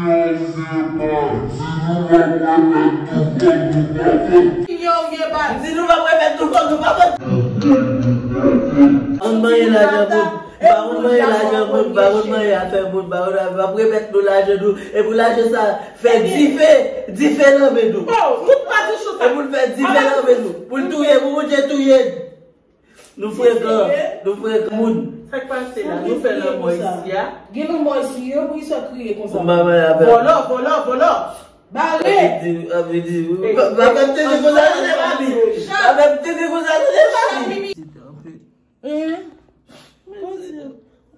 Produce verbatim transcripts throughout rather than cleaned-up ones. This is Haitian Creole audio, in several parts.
Yo, ye pa di nou pa remèt nou kòb nou pa konn. Moun manye lajan moun, pa moun manye lajan moun, pa moun manye afè moun, pa moun afè, pa remèt nou lajan nou. E pou lajan sa, fè dife, dife nan men nou. Oh, tout pa di chou sa. E pou fè dife nan men nou. Pou l touye, pou Bondye touye. Nou frekan, nou frekan moun. Sa k pase la? Nou fè lanmò isi a. Gen lanmò isi, yo, pou sa kriye konsa. Pou mwen, mwen, mwen. Vòlò, vòlò, vòlò. Bare. Ap vin di, ap vin di, pa, pa, pa tande konsa, tande papi. Pa, pa tande konsa, tande papi. Hein? Bondye.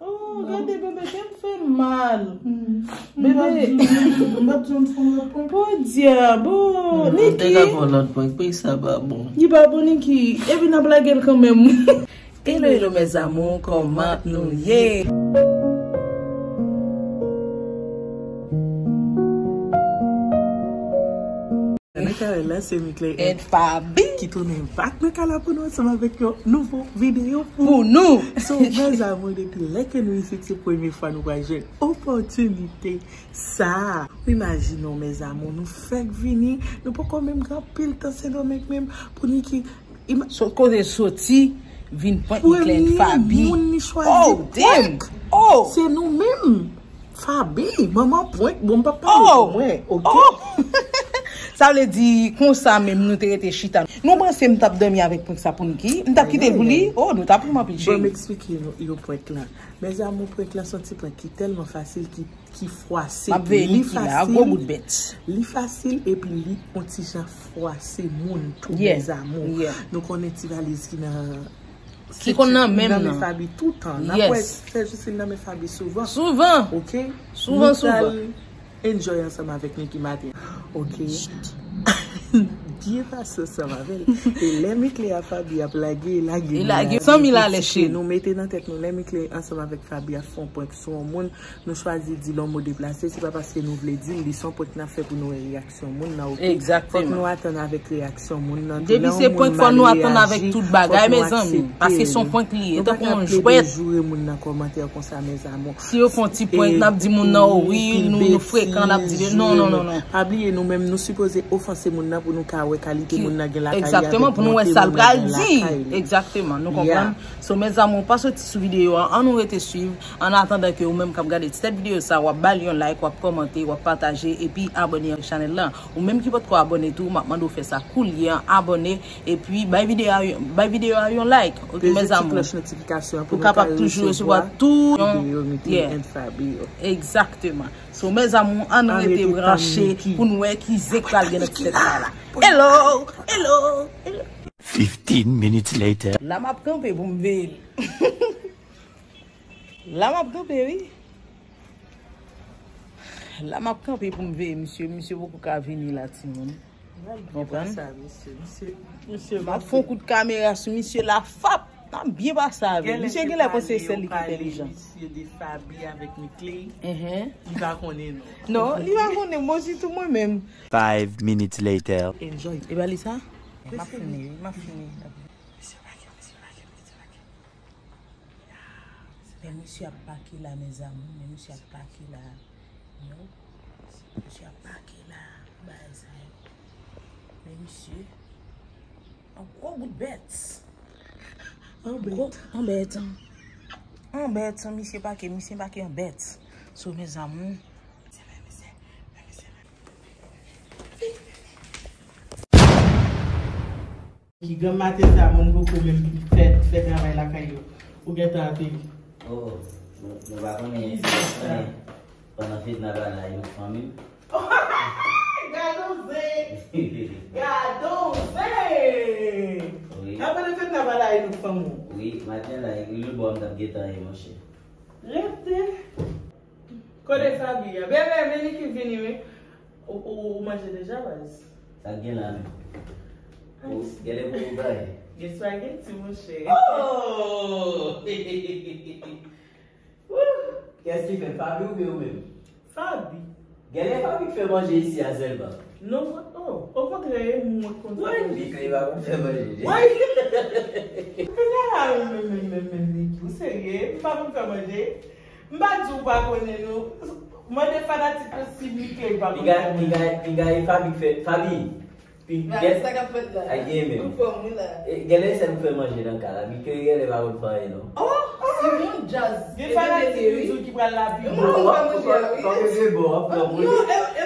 Oh, gade bebe, kè m fè mal. Bebe. M pa t janm fè yon lòt prank. Podyab, oh, Niki. Te ka fè yon lòt prank, peyi sa pa bon. Li pa bon, Niki. Epi n ap lage l kanmenm. Hello, hello, mes amours, kòman nou ye? Nan kare la, se Mickley and Faby ki tounen back nan kay la pou nou ansanm avèk yon nouvo videyo pou nou. So, mes amours, depi lè ke nou isit, se premye fwa nou pral jwenn opòtinite sa. Ou imajine w, mes amours, nou fèk vini, nou poko menm gen anpil tan Sendomeng menm pou Niki. Ima- So, kote soti, vin prank Mickley and Faby. Premye moun li chwazi prank, se nou menm. Faby, manman prank, bon, m p ap pale pou mwen, oke? Sa vle di, konsa menm nou te rete chita. Nou panse m t ap dòmi avèk prank sa pou Niki? M t ap kite l pou li? Oh, nou t ap ri m anpil, cheri. Bon, m eksplike nou yo prank lan. Mes amours, prank lan se yon ti prank ki tèlman fasil, ki, ki fwase. M ap veye Niki la, gwo bout bèt. Li fasil epi li yon ti jan fwase moun tou, mes amours. Nou konnen ti valiz ki nan Ki konn nan men m nan. Faby toutan. N ap wè Sè Jisil nan men Faby souvan. Souvan. Oke? Souvan, souvan. Nou pral enjoy ansanm avèk Niki maten. Oke? Byen pase ansanm avè l. E lè Mickley a Faby ap lage, lage, lage. San mil alè, cheri. Nou mete nan tèt nou, lè Mickley ansanm avèk Faby ap fè yon prank sou yon moun, nou chwazi di l yon mo deplase, se pa paske nou vle di l, li se yon prank n ap fè pou nou wè reyaksyon moun nan, oke? Egzakteman. Fòk nou atann avèk reyaksyon moun nan tou. Depi se prank, fò nou atann avèk tout bagay, mezanmi. Paske se yon prank li ye, tankou yon jwèt. Nou pa ka plede joure moun nan kòmantè konsa, mes amours. Si yo fè yon ti prank, n ap di moun nan, oh wi, nou, nou frekan, n ap di, non, non, non, non. Pa bliye, nou menm, nou sipoze ofanse moun nan pou nou ka wè kalite moun nan gen lakay li avèk bonte moun nan gen lakay li. Egzakteman, pou nou wè sa l pral di. Egzakteman, nou konprann? So, mes amours, pa soti sou videyo a, ann nou rete swiv. An atandan ke ou menm k ap gade ti tèt videyo sa, w ap ba l yon like, w ap kòmante, w ap pataje, epi abòne ak chanèl lan. Ou menm ki potko abòne tou, m ap mande w fè sa koulye a, abòne, epi bay videyo a, bay videyo a yon like. Oke, mes amours. Peze ti klòch notifikasyon an pou nou kapab toujou resevwa tout yon videyo Mickley and Faby yo. Egzakteman. So, mes amours, ann rete branche pou n wè ki zen k pral gen nan ti tèt la la. Hello, hello, hello. Fifteen minutes later. La m ap kanpe pou m veye l. La m ap kanpe, wi. La m ap kanpe pou m veye misye. Misye poko ka vini la, timoun. Konprann? M ap fè yon kout kamera sou misye la, fap! N ap byen pase avè l. Misye genlè panse se sèl li ki entèlijan. Misye de Faby avèk Mickley. Li pa konnen, non. Non, li pa konnen. Mwen sitou mwen menm. Five minutes later. Enjoy. E ba li sa? M ap fini, wi, m ap fini. Men misye ap pake la, mes amours, men misye ap pake la. Yo, misye ap pake la, bagay sa yo. Men misye, an gwo bout bèt. An bèt. An bèt. An bèt, misye pake, misye pake an bèt. So, mes amours, Ki granm maten sa, moun poko menm fè, fè travay lakay yo. Ou gentan ateri. Oh, nou, nou pa konnen. Ki zen sa? Pandan fèt n ap ale a yon fanmi. Gade yon zen! Gade yon zen! Wi. A pandan fèt n ap ale a yon fanmi. Wi, maten la, e lòt bò m t ap gentan ye, monchè. Rete. Kote Faby a? Bebe, men li ki vini, wi. Ou, ou, ou manje deja, baz? Sa k gen la menm? Ou, gade pou ou bay. Gen spaghetti, monchè. Oh! Wouh! Kiyès ki fè, Faby oubyen ou menm? Faby. Genlè Faby k fè manje isi a sèlman. Non, mwen, oh, okontrè, e mwen k konn fè manje. Wi, li pa konn fè manje. Wi. Kounye a la, men, men, men, men, Niki, ou serye? M pa konn fè manje. M pa di w pa konnen, non. Mande fanatik lan si Mike pa konn fè manje. Piga, piga, piga, e Fabi k fè, Fabi. Pi, gen sa k ap fèt la. Ay, gen menm. Anfòm, wi la. E, genlè se m fè manje nan kay la. Mike genlè pa konn fè anyen, non. Oh, si moun jazz. Gen fanatik li di w ki pral la pi bon. Kòm se bon, w ap pran pou li.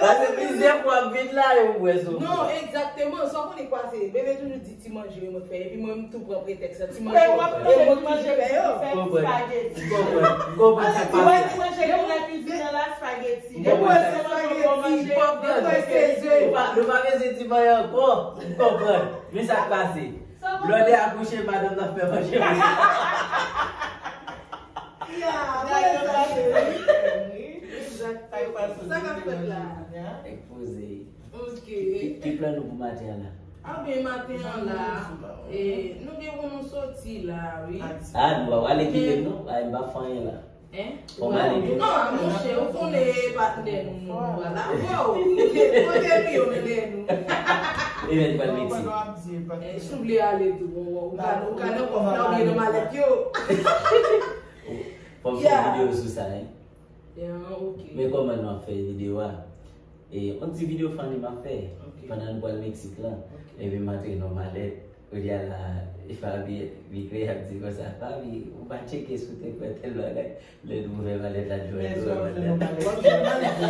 Paske plizyè fwa m vin la, yo m wè sou. Non, egzakteman. Sa w konnen k pase. Bebe toujou di ti manje yo mwen fè. Epi mwen, m tou pran pretèks la. Ti manje yo. E w ap manje ti manje fè yo. Konprann. M konprann. M konprann sa k pase. Ti manje yo nan kizin nan la, spaghetti. M konprann sa. Depi w wè se spaghetti, depi w wè se ze. Nou pa, nou pa bezwen di manje ankò. M konprann. Men sa k pase. Blòdè akouche, madanm nan fè manje pou li. Ya, mwen sa se wi. Egzakteman. Sa k ap fèt la? Ekspoze. Ok. Ki, ki plan nou pou maten an la? A byen, maten an la, e, nou gen pou nou soti la, wi. A, nou pa prale kite m non. Ay, m pa fè anyen la. Hein? Fò m ale tou. Non, monchè, ou konnen e patnè nou, nou pral avè w. Kote, kote nou yo, men lè nou. E lè n pral mete. Eh, si w vle ale tou, bon, ou ka, ou ka nan kòf la, oubyen nan malèt yo. Fò m fè videyo sou sa, hein. Ya, ok. Men kòman nou ap fè videyo a? E, yon ti videyo funny m ap fè pandan nou pral Meksik lan. Ok. Epi m antre nan malèt. Kounye a la, Fabi, Mike ap di konsa, Fabi, ou pa tcheke si w te pran tèl bagay. Lè nou ouvè malèt la, nou wè nou pran malèt la.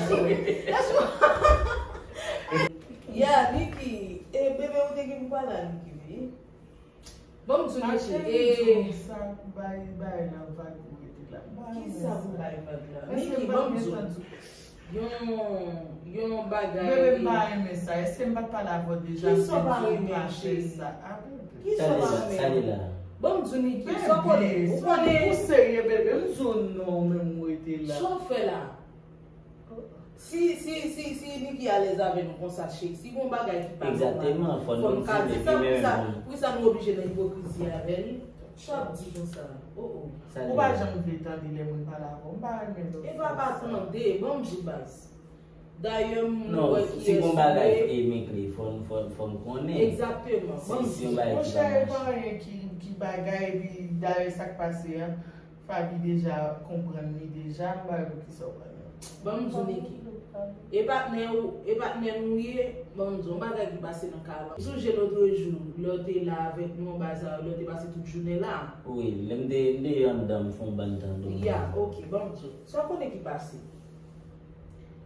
Ya, Niki, e bebe ou te gen pou pale a Niki, wi. Bon, m di w, Niki, e sa bay, bay la vag ou rete la. Kisa pou bay vag la? Niki, bon, m di w. Yon, yon bagay. Bebe, m pa renmen sa. Èske m pa t pale avè w deja? Kisa w pa renmen, cheri? Kisa w pa renmen? Sa li la. Bon, m di w, Niki, sa w konnen, ou konnen. Pou serye, bebe, m di w non, menm ou rete la. Sa w fè la? Si, si, si, si Niki alèz avè nou konsa, cheri, si gon bagay ki pa nòmal, fò n ka di sa, poukisa, poukisa nou oblije nan ipokrizi avè l? Sa w ap di konsa? Oh, oh. Ou pa janm vle tande lè moun pale avè w. M pa renmen lè w fè sa. E pa pa tande, bon, m di baz. Dayè, m wè kiyès ou ye. Non, si gon bagay e Mike, fò n, fò n, fò n konnen. Egzakteman. Si, si yon bagay ki pa mache. Monchè, e pa anyen ki, ki bagay, epi dayè sa k pase an, Fabi deja konprann li deja, m pa wè poukisa w pale. Ban m di w, Niki. E patnè ou, e patnè nou ye, ban m di w, yon bagay ki pase nan kay la. M sonje lòtrejou, lè w te la avèk nou, anba sa, lè w te pase tout jounen la. Wi, lè m te, m te anndan, m fè yon bann tan domi. Ya, ok, ban m di w. Sa w konnen ki pase?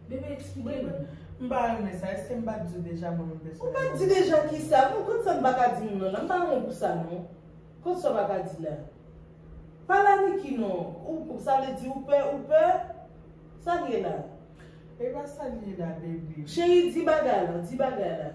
Bebe, eksplike m. M pa renmen sa. Èske m pa t di w deja, mwen menm pèsonèlman? Ou pa t di deja kisa? Non, kot sa m pa ka di moun nan la? M pa renmen pou sa, non. Kot sa w pa ka di la? Pa la Niki non. Ou, sa vle di ou pè, ou pè? Sa l ye la? E pa sa l ye la, bebe. Cheri, di bagay la, di bagay la.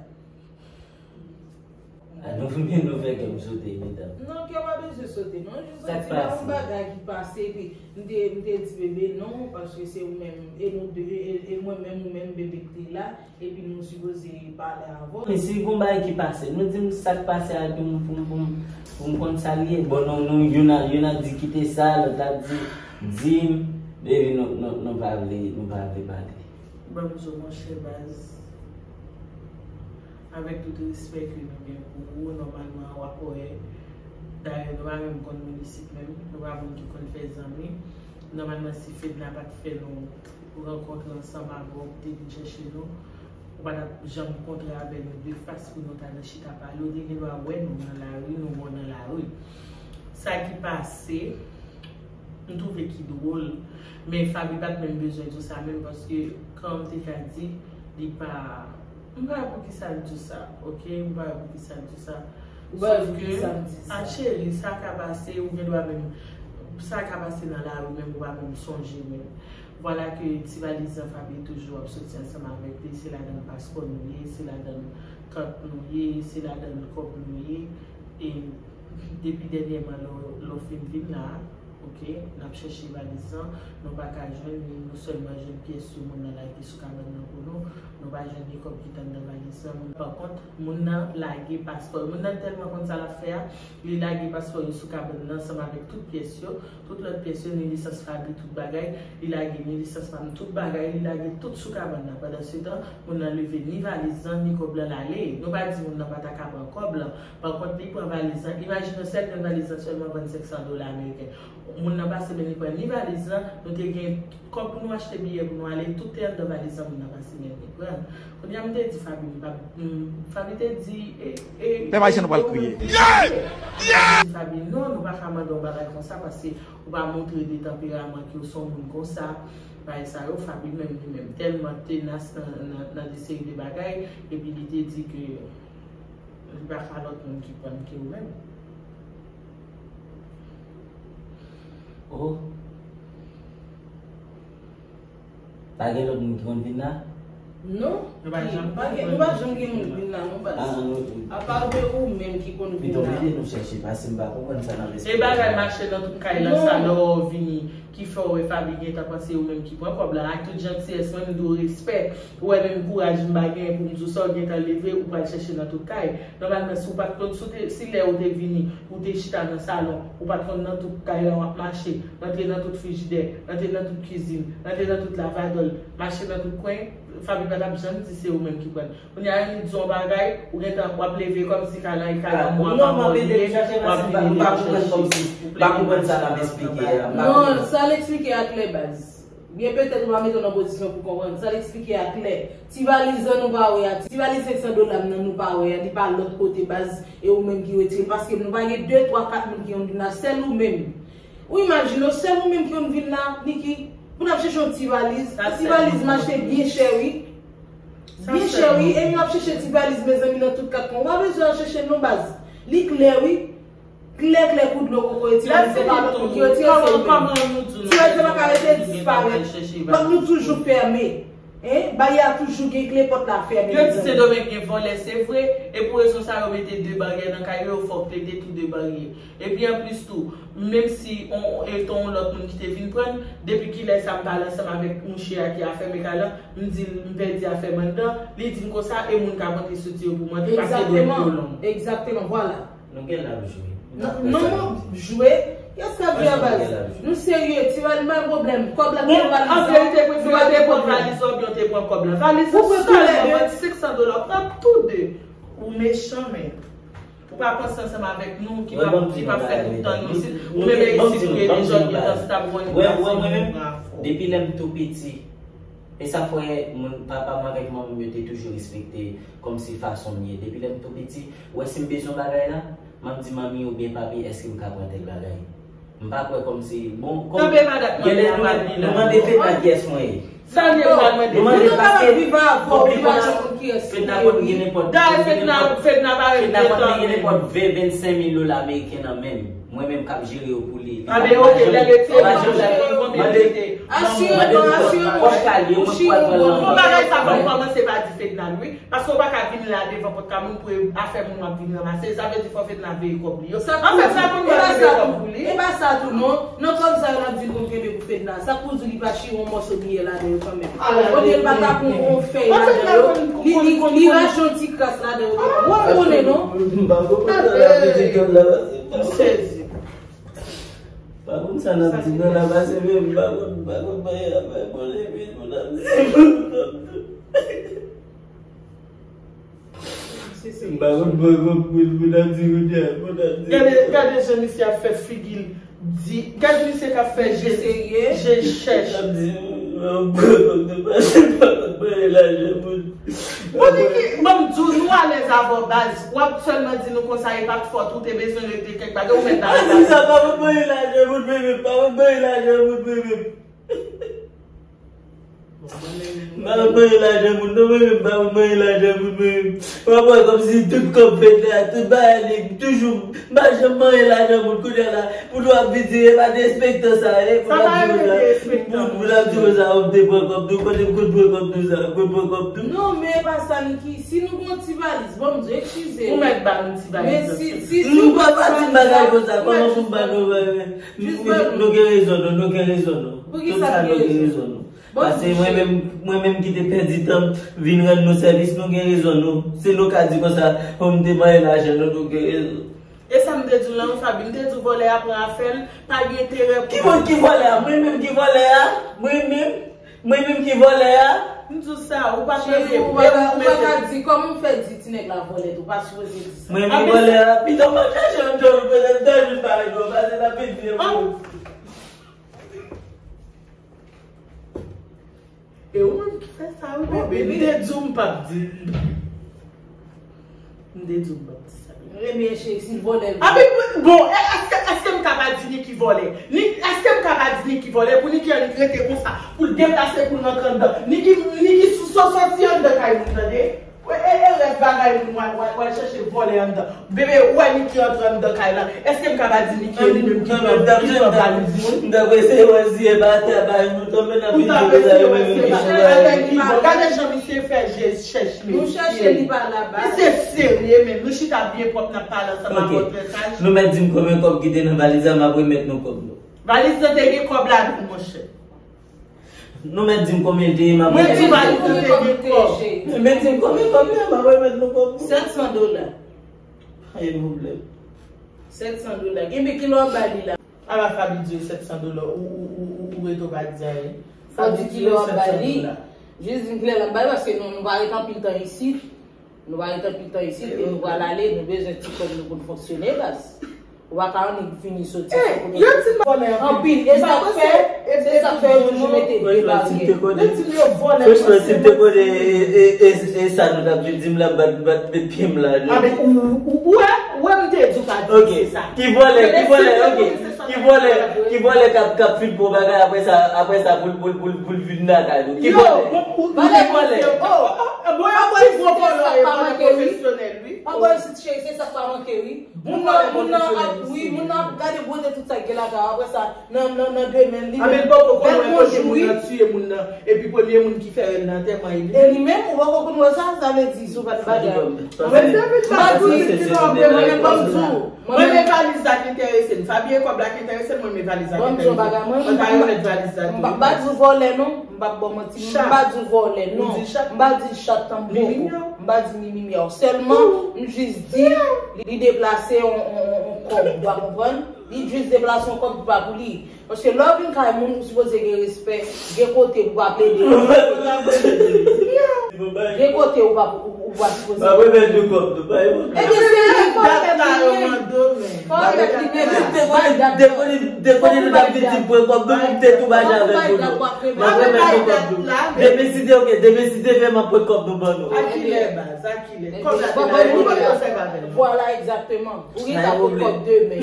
A, nou, nou fè kè m sote, medam. Non, kè w pa bezwen sote, non. Jis yon ti bagay ki pase, epi m te, m te di bebe non, paske se ou menm, e nou de, e, e mwen menm, ou menm, bebe k te la. Epi nou sipoze pale avè w. Men si gon bagay ki pase, nou di m sa k pase a pou m, pou m, pou m, pou m konn sa l ye. Bon, nou, nou, youn a, youn a di kite sa, lòt la di, di m, epi nou, nou, nou pa vle, nou pa vle pale. Ban m di w, monchè baz, avèk tout respè ke nou gen pou ou, nòmalman, w ap wè, dayè, nou pa menm konn moun isit menm, nou pa moun ki konn fè zanmi. Nòmalman, si Fedna pa t fè nou rankontre ansanm avè w, te vin chèche nou, ou pa t ap janm kontre avè nou de fas pou nou ta nan chita pale. Ou te gen dwa wè nou nan lari, nou wè w nan lari. Sa ki pase, m twouve ki dwòl, men Faby pa t menm bezwen di w sa menm, paske kan m te ka di, li pa, m pa wè poukisa l di w sa, ok? M pa wè poukisa l di w sa. Ou pa wè poukisa m di sa. A cheri, sa ka pase, ou gen dwa menm, sa ka pase nan lari menm, ou pa menm sonje menm. Vwala ke ti valiz lan Faby toujou ap soti ansanm avèk li, se ladan paspò nou ye, se ladan kat nou ye, se ladan kòb nou ye. E depi dènyèman, lè w, lè w fin vin la, ok, n ap chèche valiz lan, nou pa ka jwenn li, nou sèlman jwenn pyès yo moun nan lage sou kabann nan pou nou, nou pa jwenn ni kòb ki t anndan valiz lan. Pa kont, moun nan lage paspò l. Moun nan tèlman konn sa l ap fè a, li lage paspò yo sou kabann nan ansanm avèk tout pyès yo. Tout lòt pyès yo, ni lisans Faby, tout bagay, li lage ni lisans pa m, tout bagay, li lage tout sou kabann nan. Pandansetan, moun nan leve ni valiz lan, ni kòb lan, l ale. Nou pa di moun nan pa ta ka pran kòb lan. Pa kont, li pran valiz lan. Imajine w, sèl grenn valiz lan sèlman vann senk san dola ameriken. Moun nan pase men li pran ni valiz lan, nou te gen kòb pou nou achte biyè pou nou ale, tout te anndan valiz lan, moun nan pase men li pran. Kounye a m te di Faby, m pa, m, Faby te di, e, e, Pèp Ayisyen nou pral kriye. M di Faby, non, nou pa ka mande yon bagay konsa, paske ou pa montre de tanperaman ke w se yon moun konsa. Bagay sa yo, Faby menm, li menm, tèlman tenas nan, nan, nan de seri de bagay, epi li te di ke li pa ka lòt moun ki pran ke ou menm. Oh. Pa gen lòt moun ki konn vin la? Non. Nou pa janm, pa gen, nou pa janm gen moun vin la non baz. Ah, non. Apa de ou menm ki konn vin la. Pito mete nou chèche paske m pa konprann sa nan lespri. E bagay mache nan tout kay la sa lè w vini ki fè w wè Faby gentan panse ou menm ki pran kòb la. Ak tout jantiyès mwen m di w respè. Ou wè menm kouraj m pa genyen pou m di w sa w gentan leve ou pral chèche nan tout kay. Nòmalman si w pa t konn si w te si lè ou te vini ou te chita nan salon ou pa t konn nan tout kay la w ap mache, rantre nan tout frijidè, rantre nan tout kizin, rantre nan tout lavadòl, mache nan tout kwen, Faby pa t ap janm di se ou menm ki pran l. Kounye a li di w yon bagay, ou gentan w ap leve kòmsi kalan e kalan mwa pa mò li ye, w ap vini li ap chèche. M pa konprann sa l ap eksplike a. Non, sa l eksplike a klè baz. Byen petèt ou pa mete w nan pozisyon pou konprann. Sa l eksplike a klè. Ti valiz lan nou pa wè a, ti valiz senk san dola m nan nou pa wè a, li pa lòt kote baz e ou menm ki retire l paske nou pa gen de, twa, kat moun ki konn vin la, sèl ou menm. Ou imajine w, sèl ou menm ki konn vin la, Niki, pou n ap chèche yon ti valiz, yon ti valiz m achte byen chè wi. Byen chè wi, e nou ap chèche ti valiz mezanmi nan tout kat kwen. Ou pa bezwen al chèche l non baz. Li klè wi. Klè klè kou dlo kokoye ti valiz se pa lòt moun ki retire se ou menm. Ti valiz la pa ka rete disparèt. Pòt nou toujou fèmen. Hein, baryè a toujou gen kle, pòt la fèmen. Yo di Sendomeng gen vòlè se vre, e pou rezon sa yo mete de baryè nan kay yo, yo fè w plede tou de baryè. Epi anplis tou, menm si on e t on lòt moun ki te vin pran l, depi kilè sa m pale ansanm avèk mouche a ki a fèmen kay la, m di l m pèdi afè m anndan, li di m konsa e moun k ap antre soti yo pou m antre paske dwèt yo long. Egzakteman, egzakteman, vwala. Nou gen la pou jwe. Non, non, jwe. Yes ka vye a baz. Nou serye, ti valiz pa gen pwoblèm. Kòb la gen valiz. An verite, prefere w te pran valiz la oubyen w te pran kòb la. Valiz la sèlman, mwen di senk san dola, w pran tou de. Ou mechan, men. Ou pa panse ansanm avèk nou, ki p ap ki p ap fè tout tan nou isit. Ou menm e isit pou rele jòt gentan si t ap gon nèg pase nou, bravo. Depi lè m tou piti, e sa fè moun, papa m avèk manman m yo te toujou respekte kòmsi fason m ye. Depi lè m tou piti, ou wè si m bezwen yon bagay la, m ap di manmi oubyen papi èske m ka pran tèl bagay. M pa kwè kòmsi, bon, kòm genlè nou mande Fedna kiyès mwen ye. Sa m te pral mande Fedna paske konpli konn Fedna konn gen nenpòt Fedna konn gen nenpòt ven, vennsenk mil dola ameriken nan men m. Mwen menm k ap jere yo pou li. Mande yo kòb, mande yo kòb, pòch kalye, mwen pral pran nan men l. Bon, bagay sa fò w kòmanse pa di Fedna l wi. Paske w pa ka vin la devan pòt kay moun pou e afè moun w ap vin ranmase. Sa vle di fò Fedna veye kòb li yo. Anfèt, sa konn pral veye kòb pou li. E pa sa tou non. Nan kòb sa yo n ap di l konn kenbe pou Fedna. Sa k pou di li pa chire yon mòso biyè ladan yo kanmenm. Olye l pa ta pran yon fèy ladan yo, li li li rache yon ti kras ladan yo kanmenm. Ou konnen non. M pa konprann sa l ap di kòb la pase. M sezi. Pa konn sa n ap di non la pase men m pa konn, m pa konn manyen afè bon epi moun ap di pou kòb tou. M pa konn bò konprann moun ap di kounye a, moun ap di. Gade, gade jan misye ap fè figi l di, gade misye k ap fè je, je chèch. L ap di, m pa konn de pase, m pa konn manje lajan moun. Bon, Niki, ban m di w, nou alèz avè w baz. W ap sèlman di nou konsa, e pa t fòt ou, te bezwen regle kèk bagay, ou mèt ba nou bagay. Sa pa konn manje lajan moun, bebe, pa konn manje lajan moun, bebe. M pa konn manje lajan moun non mwen menm, m pa konn manje lajan moun mwen menm. W ap wè kòmsi tout kòb fèt la, tout bagay li toujou, m pa janm manje lajan moun kounye a la, pou nou ap vin di e pa derespektan sa ye, pou n ap di konsa, pou n ap di konsa, o m te pran kòb nou, kote m konn pran kòb nou sa, m konn pran kòb nou. Non, men e pa sa Niki, si nou gen yon ti valiz, ban m di w, eskize. Ou mèt ba nou ti valiz. Men si, si, si nou pa pa di bagay konsa, kòman pou m ba nou bagay? Nou gen rezon nou, nou gen rezon nou. Poukisa nou gen rezon nou? Paske mwen menm, mwen menm ki te pèdi tan m vin rann nou sèvis, nou gen rezon nou. Si nou ka di konsa, o m te manje lajan nou, nou gen rezon. E sa m te di w lan wi Faby, m te di w vòlè a pran afè l, pa gen enterè pou. Ki moun ki vòlè a? Mwen menm ki vòlè a? Mwen menm? Mwen menm ki vòlè a? M di w sa, ou pa t mete, ou pa ka di, kòman w fè di ti nèg la vòlè tou, ou pa sipoze di sa. Mwen menm ki vòlè a? Pito m al chache yon djòl pou mwen, m ta jis pale dlo, pase n ap vin vye pou ou. E ou menm ki fè sa, wi, bebe. M te di w m p ap di. M te di w m p ap di sa. Ebyen, cheri, si l vòlè l. Abi, bon, èske, èske m ka pa di Niki vòlè? Ni, èske m ka pa di Niki vòlè? Pou Niki annik rete konsa, pou l deplase, pou l rantre anndan. Niki, Niki sou, sou, soti anndan kay moun, tande? E, e, e rès bagay moun w al, w al, w al chèche vòlè anndan. Bebe, ou wè Niki antre anndan kay la. Èske m ka pa di Niki e li menm ki pran, ki pran valiz moun? M t ap eseye wè si e pa atè a bagay nou tonbe nan pil de bagay yo menm ki chita. Gade jan misye fè je chèch, mesye. Nou chèche li pa la ba. Misye serye menm. Nou chita byen pwòp, n ap pale ansanm ak pòtrè saj. Nou mèt di m konbyen kòb ki te nan valiz la, m ap remèt nou kòb nou. Valiz lan te gen kòb ladan l, monchè. Nou mèt di m konbyen l te ye, m ap remèt nou kòb. Mwen di valiz lan te gen kòb. Mèt di m konbyen kòb li ye, m ap remèt nou kòb nou. Sèt san dola. Pa gen pwoblèm. Sèt san dola. Gen bi kilè w ap ba li la? Ala Faby di yo sèt san dola, ou, ou, ou, ou, ou rete w pa di ayen. Faby di kilè w ap ba li. Jis di m kilè l ap ba li, paske nou, nou pa ret anpil tan isit. Nou pa ret anpil tan isit, e nou pral ale, nou bezwen ti kòb nou pou n fonksyone, baz. Ou pa ka annik vini soti sou kote yo. Anpil, e sa k fè, se sa k fè yo toujou mete de baryè. Yo di m yo vòlè. Franchman, si m te konnen, e, e, e, e sa nou t ap di m la, m pa t, m pa t met pye m la, non. A, men ou, ou, ou wè, ou wè m te di w pa di se sa. Ki vòlè, ki vòlè, ok. Ki vòlè, ki vòlè k ap, k ap fin pran bagay, apre sa, apre sa, pou l, pou l, pou l, pou l vin lakay nou. Ki vòlè? Ki vòlè? Bon, ou, ou, ou, bon, yo pi gwo vòlè yo, vòlè pwofesyonèl, wi. Pa bò isit, cheri, se sa k pa manke, wi. Moun nan, moun nan ap, wi, moun nan ap gade bwote tout sa k gen lakay. Apre sa, nan, nan, nan demen, li menm, bèl bonjou, wi. Epi premye moun ki fè rèl nan antèman e li. E li menm, ou poko konn wè sa, sa vle di, sou pa t bagay. Mwen, se vin pa di ki non, mwen menm, ban m di w. Mwen, men valiz la ki enterese m. Faby e kòb la ki enterese m, mwen, men valiz la ki enterese m. Mwen, pa remèt valiz la tou. M pa, m pa di w vòlè, non. M p ap ba w manti. M pa di w vòlè, non. M pa di l chat tanpoko. M pa di mimi myaw. Sèlman, m jis di, li deplase yon, yon, yon, yon kòb, ou pa konprann? Li jis deplase yon kòb ki pa pou li. Paske lè w vin kay moun, ou sipoze gen respè, gen kote pou w pa plede. Gen kote ou pa, ou, ou pa sipoze. Pa remèt nou kòb nou, pa remèt. Ebyen, se li, fò w remèt li menm. Fò w remèt li menm. Depi, depi, depi nou t ap di di pran kòb nou, nou te tou mache avèk nou. Pa remèt nou kòb nou. Demen si Dye, ok, demen si Dye fè m ap pran kòb nou ban nou. A kilè, baz, a kilè? Kòb la te la, ou pa t konsève avè l. Vwala, egzakteman. Ou gentan pot kòb demen.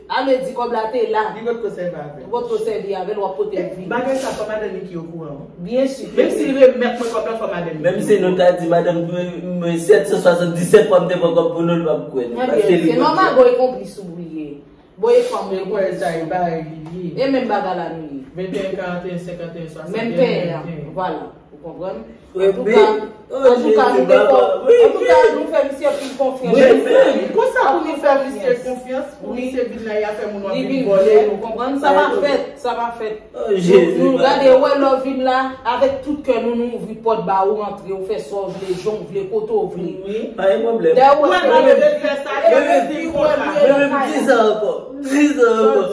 A vle di kòb la te la. Li potko sèvi avè l. Ou potko sèvi avè l, w ap pote l vini. Bagay sa, fò madanm Niki okouran, wi. Byen si. Menm si l remèt mwen kòb la, fò madanm Niki. Menm si nou ta di madanm mwen, mwen sèt san swasanndisèt fwa m te pran kòb pou nou, l p ap kwè nou. Paske li konn. Se nòmal, bon, e konplis ou ye. Bon, e fanm ou ye. Mwen kwè sa e parèy li ye. E menm bagay la nou ye. Venteyen karanteyen senkanteyen swasanteyen. Menm pen an, vwala. Ou konprann? Antouka, antouka, nou te fè, antouka, nou fè misye anpil konfyans. Wi, men konsa pou nou fè misye konfyans, pou misye vin la, y a fè moun w ap vin vòlè. Ou konprann? Sa pa fèt, sa pa fèt. Nou, nou gade, ou wè lè w vin la, avèk tout kè nou, nou ouvri pòt ba ou, rantre, ou fè sa w vle, jan w vle, kote w vle. Wi, pa gen pwoblèm. Lè w wè nou fè sa, e vin vòlè. Mwen menm, di sa ankò, di sa ankò.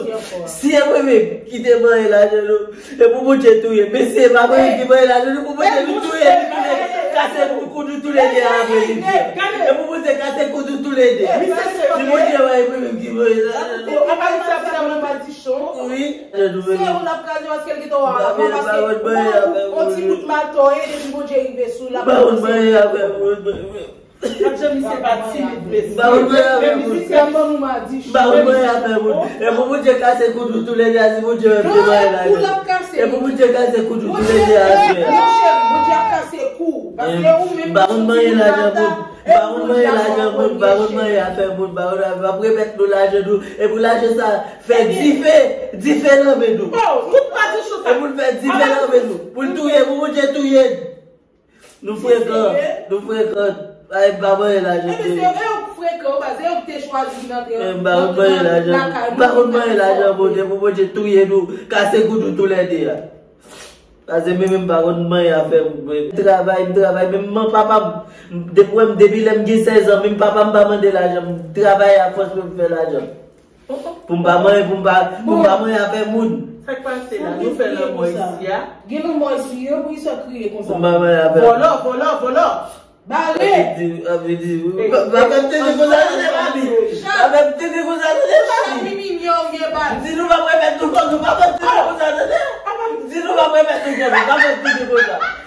Si e mwen menm ki te manyen lajan nou, e pou Bondye touye m. Mesye, pa mwen ki manyen lajan nou, pou Bondye vin touye m, li touye m. Kase kou nou toulede avè li. E pou Bondye kase kou nou toulede. Si Bondye wè e mwen menm ki manyen lajan nou. Apa li sa, sa mwen pa di chon. Wi. Se ou l ap kraze paske l gentan wè avan, paske ou on ti bout matò ye, depi Bondye rive sou l, l ap kraze. Ap jan misye pa timid, mesye. Ba ou mwen avè moun. Misye ban nou madichon. Ba ou mwen avè moun. E pou Bondye kase kou nou toulede a, si Bondye wè m te manyen lajan. E pou Bondye kase kou nou toulede a, frè. Monchè, Bondye ap kase kou. Paske ou menm, ba ou manyen lajan moun. Ba ou manyen lajan moun. Ba ou manyen afè moun. Ba ou la, m ap remèt nou lajan nou. E pou lajan sa, fè dife, dife nan men nou. E pou l fè dife nan men nou. Pou l touye, pou Bondye touye n. Nou frekan, nou frekan. Ay, m pa manyen lajan. Ebyen, se yo k frekan, baz, se yo k te chwazi vin antre nan lakay nou. M pa konn manyen lajan, Bondye, pou Bondye touye nou, kase kou nou toulede a. Paske mwen menm m pa konn manyen afè moun, mwen. M travay, m travay, menm man papa m, depi, depi lè m gen sèz an, menm papa m pa mande lajan, m travay a fòs pou m fè lajan. Pou m pa manyen, pou m pa, pou m pa manyen afè moun. Sa k pase la? Nou fè lanmò isi a? Gen lanmò isi, yo, pou kisa w kriye konsa? Pou m pa manyen afè moun. Vòlò, vòlò, vòlò! Bare! Ap vin di, ap vin di, pa fè m tande konsa, tande, papi. Pa fè m tande konsa, tande, papi. Di nou pa remèt nou kòb nou, pa fè m tande konsa, tande. Di nou pa remèt nou kòb nou, pa fè m tande konsa.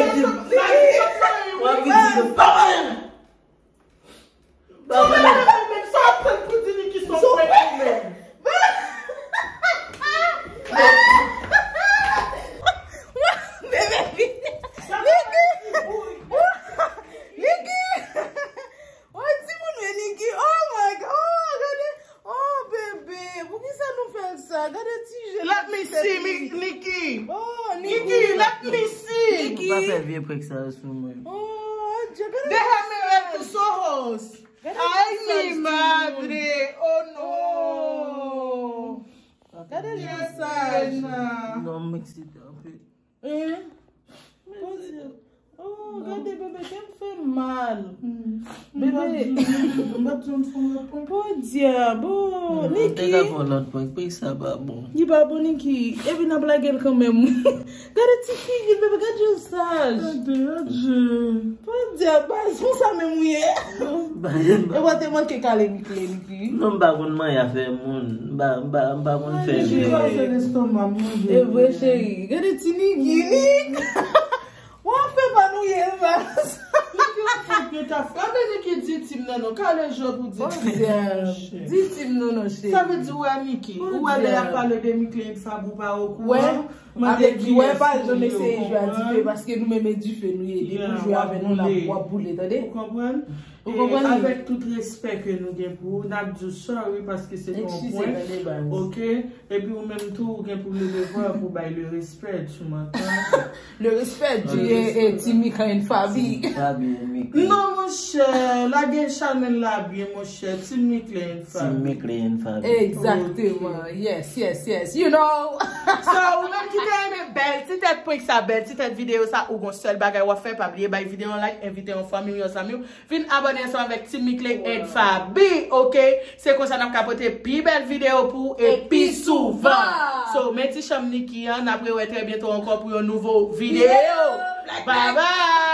vin di, w ap vin di, pa pale! Pa pale! Sa w ap tann pou di Niki se yon prank ou menm? Bebe vini. Niki! Niki! Oh, timoun mwen Niki. Oh my God. Oh, gade. Oh, bebe. Poukisa nou fè l sa? Gade ti je. Let me see, Niki. Oh, Niki, let me see. Niki. Ou pa fè vye prank sa yo sou mwen. Oh, adje, gade. Déjame ver tus ojos. Ay, mi madre. Oh, no. Gade je sa. Non, m eksite anpil. Eh? Bondye. Oh, gade bebe, kè m fè mal. Bebe. Bondye, bon, Niki. Te ka fè yon lòt prank, prank sa pa bon. Li pa bon, Niki. Epi n ap lage l kanmenm. Gade ti figi l, bebe, gade jan l saj. Bondye, baz, konsa menm ou ye. E w te manke kale Niki, Niki. Non, m pa konn manyen afè moun. M pa, m pa, m pa konn fè vye. E vre, cheri. Gade ti Niki, Niki. W ap fè pa nou ye, baz. Niki, w fòk yo ta fè. Gade Niki di Tim nan non. Kale je w pou di Tim nan non, cheri. Di Tim nan non, cheri. Sa vle di w wè Niki. Ou wè lè y ap pale de Mickley and Fab ou pa okouran. Avèk ki wè pa janm eseye jwe a dife, paske nou menm e dife nou ye. Depi w jwe avè nou, w ap boule, tande? Ou konprann? Ou konprann? Avèk tout respè ke nou gen pou ou, n ap di w sorry paske se te yon prank. Oke? Epi ou menm tou, ou gen pou leve vwa pou bay le respè, tu m'entends? Le respè di e, e, Tim Mickley and Fabi. Fabi and Mickley. Non, monchè, lage chanèl la byen, monchè. Tim Mickley and Fabi. Tim Mickley and Fabi. Egzakteman. Yes, yes, yes. You know. So, ou menm ki te renmen bèl ti tèt prank sa, bèl ti tèt videyo sa, ou gon sèl bagay w ap fè, pa bliye bay videyo an like, envite yon fanmi w, yon zanmi w, vin abòne ansanm avèk Team Mickley and Fabi, oke? Se konsa n ap ka pote pi bèl videyo pou ou e pi souvan. So, men ti chanm Niki an, n ap rewè trè byento ankò pou yon nouvo videyo. Bye bye!